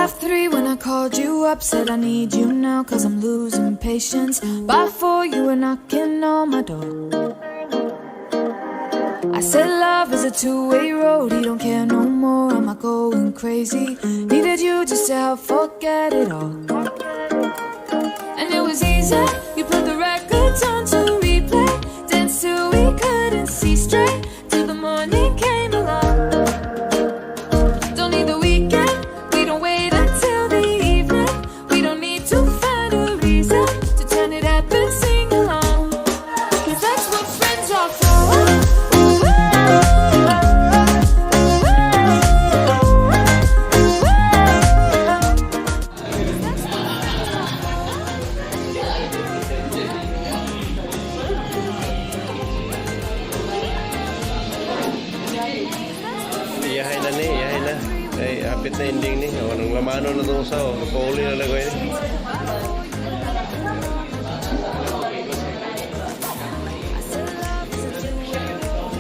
3:30 when I called you up, said I need you now 'cause I'm losing patience. By 4 you were knocking on my door. I said love is a two-way road, he don't care no more, am I going crazy? Needed you just to help forget it all. And it was easy, you put the records on to replay, dance till we couldn't see straight, till the morning came along. Don't need the weekend, we don't wait until the evening. We don't need to find a reason to turn it up and sing along. 'Cause that's what friends are for. Ooh, ooh, ooh, ooh. 'Cause that's what friends are for. Iyahay na ni, iyahay na. Ay, hapit na ending ni. O, nang lamano na itong usa. O, napauli na lang ko ini. I said love is a two-way road.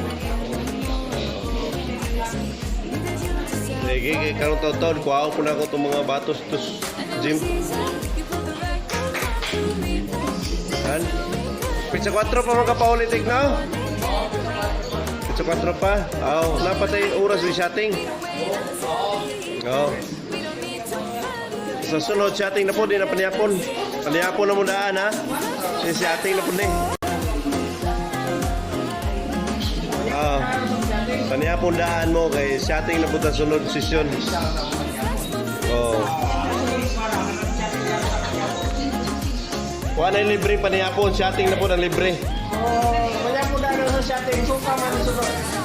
Needed you to say Lagi, kay karong taon-taon, kuha po na ako itong mga batos to And it gym. Was easy. You put the records on to replay. Han? Pizza 4 pa mga kapaulitik na? Pizza 4 pa? Aw, napatay oras ni chatting. Oo. Sa sunod, chatting na po, di na panihapon. Panihapon na mo daan, ha? Si chatting na po ni. Ah, panihapon daan mo kay chatting na po ta sunod session. Oh. Wala na yung libre panihapon, chatting na po ng libre. Oh, wala mo dalo sa chatting. Suka man sunod.